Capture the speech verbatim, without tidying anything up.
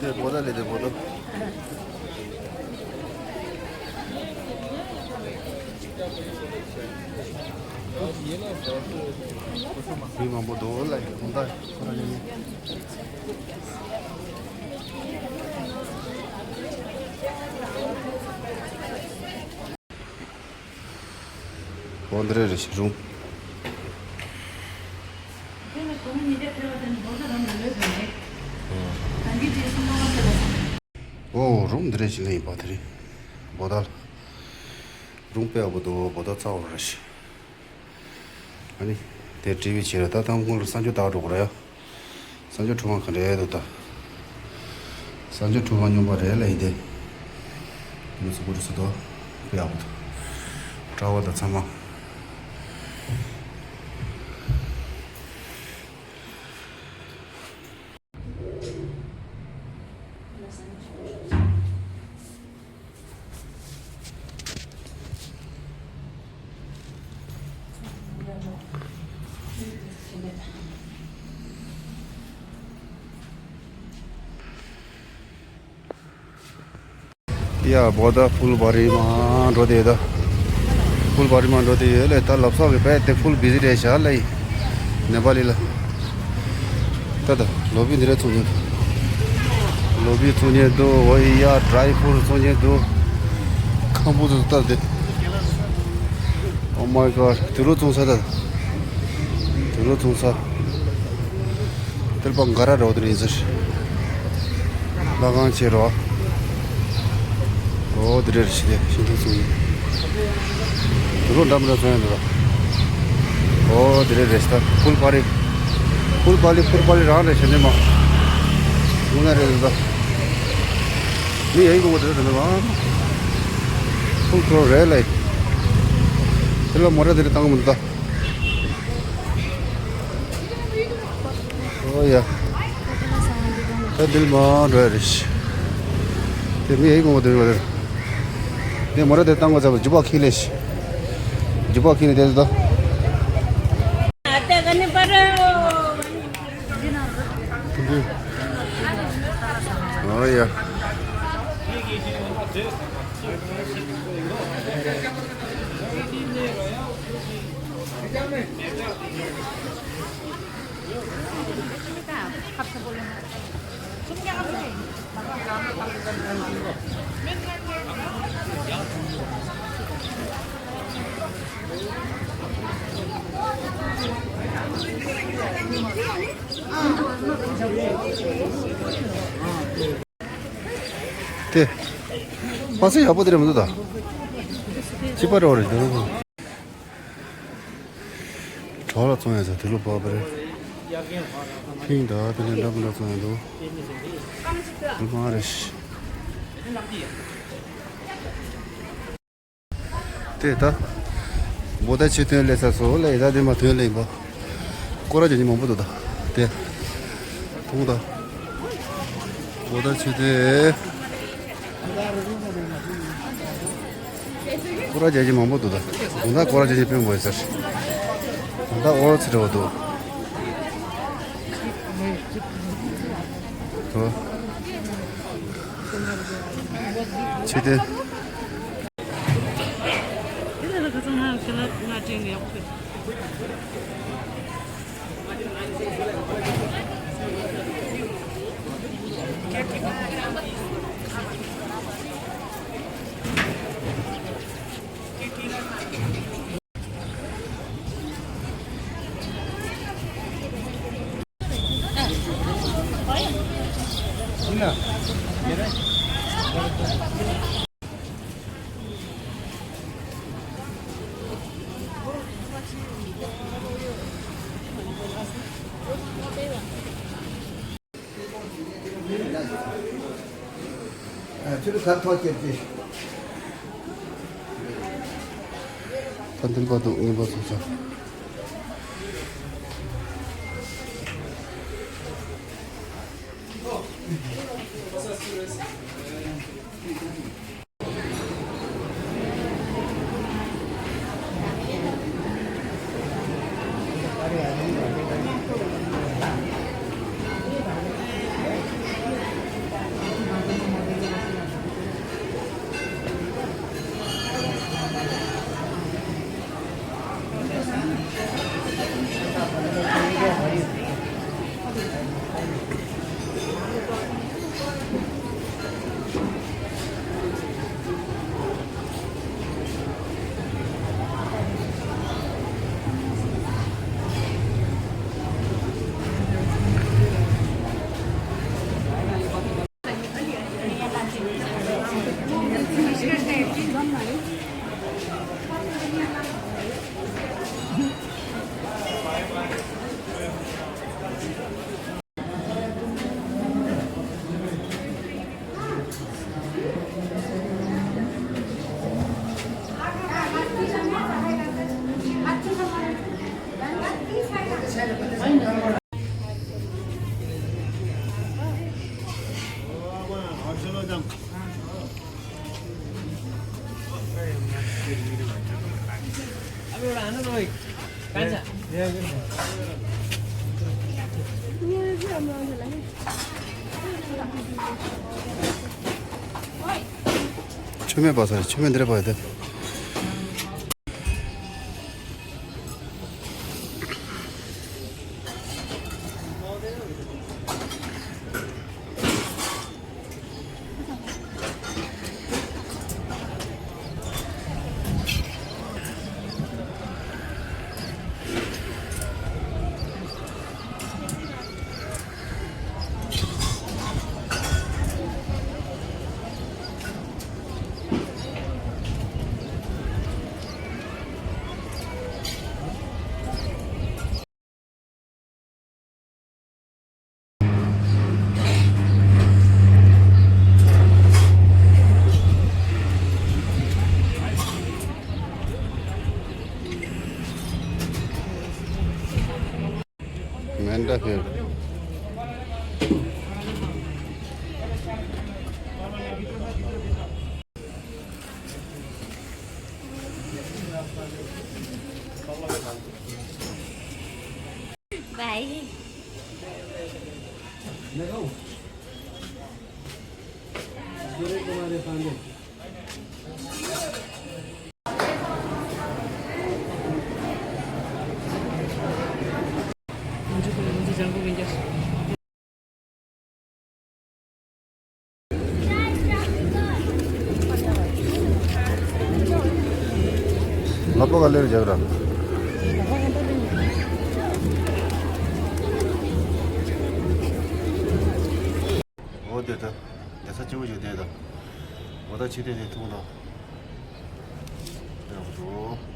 बोतल ले दे, बोतल। भी मामू दो लाई, उनका। འོ་འདི་རེད་རེད་རུང་། འོ་རུང་འདི་རེད་ཞིག་ལ་ཡིན་པ་དེ་རེད། བོ་ད་རུང་དཔེ་ཡག་པོ་འདུག་བོ་ད་ཚ་བོ་རེད་ཞིག་ཨ་ནི་དེ་བྲིས་པའི་ཕྱིར་ད་ལྟ་སྔོན་ལ་གསང་སྤྱོད་ལྟ་བ་འགྲོ་དགོས་རེད་ཡ། གསང་སྤྱོད་ཁྲོམ་ཁ་ག་རེ་འདུག་ད། གསང་སྤྱོད་ཁྲོམ་ཁ་སྨྱོན་པ་རེད་ལ་ཡིན་ཏེ། མི་ཚོ་པོ་ཏི་ཚོ་དོ། དཔེ་ཡག་པོ་འདུག་གྲྭ་བ་དང་ཚང་མ། ཡ་བོ་ད་ཕུལ་བ་རི་མ་འགྲོ་དེ་ད། ཕུལ་བ་རི་མ་འགྲོ་དེ་ཡོད་ལེ་ད་ལབ་སོག་གི་བས་དེ་ཕུལ་བི་ཟི་རེད་ཤག་ལེ། ནེ་པ་ལི་ལ། ད་ད་ལོ་བི་འདི་རེད་ཚོང་ཉེ་འདུག་ལོ་བི་ཚོང་ཉེ་འདུག་འོ་ཡ་ཌ་རའི་ཕུ་རུ་ཚོང་ཉེ་འདུག་ཁམ་བུ་ཚོ་ལྟ་དེ། Oh my god དུ་རུ་ཚོང་ས་ད། དུ་རུ་ཚོང་ས། ཏེལ་པ་འགའ་ར་རོ་དུ་རིན་ཟེར། ལ་གང་ཆེ་རོ། ཨོ་དེ་རེད་ཤི་དེ་ཤིན་ཐུ་ཚོང་ཡིན། དུ་རུ་འདམ་ར་ཚོང་ཡིན་འདུག་ཨོ་དེ་རེད་རེད་ཤི་ད་ཕུལ་པ་རི། ཕུལ་པ་ལི་ཕུལ་པ་ལི་རང་རེད་ཤི་ནི་མ། ངུ་ན་རེད་ད། མི་ཡ་ཡི་གོ་དེ་རེད་ནི་མ། ཕུལ་ཁྲོ་རེད་ལེ། དེ་ལ་མོ་ར་དེ་རེད་བཏང་གི་མི་འདུག་ད། ཨོ་ཡ། ད་འདིར་མ་འགྲོ་ཡ་རེད། དེ་མི་ཡི་གོང་དུ་ཡོད་རེད། དེ་མོ་ར་དེ་བཏང་གོ་ཚ་བ་ཇུ་པ་ཁི་ལེ་ཤི། ཇུ་པ་ཁི་ནི་དེ་ཚོ་ད། ཨོ་ཡ། དེ། པ་སེ་ཡག་པོ་དེ་རེད་མི་འདུག་ད། ཅི་པ་རོ་རེད་འདུག་གྲོགས་ལ་བཙོང་ཡ་ཟེར་དུ་ལུ་པ་པ་རེད། ཕིང་ད་དེ་ནས་འདྲ་མི་འདྲ་བཙོང་ཡ་འདུག་དུ་མ་རེད། དེ་ད། མོ་ད་ཆེ་ཐོན་ལས་ས་སོ་ལས་ད་དེ་མ་ཐོན་ལས་པ། སྐོར་ར་ཅན་མང་པོ་འདུག་ད། དེ། ཐུང་ད། མོ་ད་ཆེ་ཐོན། སྐོར་ར་ཅན་མང་པོ་འདུག་ད། དུང་ད་སྐོར་ར་ཅན་དཔོན་པོ་ཡོད་ཟེར། དུང་ད་ཨོ་ཚི་རེ་བ་འདུག་ད། ཆེ་ཐོན། ཨ་ཚུར་ཁ་ཐོག་ཅེར་ཏེ། ད་འདིར་པ་འདུག་ངན་པ་སོང་ཙང་། མཆོད་མེ་སྤར་ས་རེད། མཆོད་མེ་འདིར་སྤར་ཡོད་དེ། མེན་ད་ཕེབས། Bye. ལ་པོ་ག་ལེར་རྒྱག་ར། འོ་དེ་ད། དེ་ས་སྐྱིད་པོ་ཞིག་བསྡད་ད། འོ་ད་ཕྱི་དེ་དེ་ཐུག་ན། ཡག་པོ་འདུག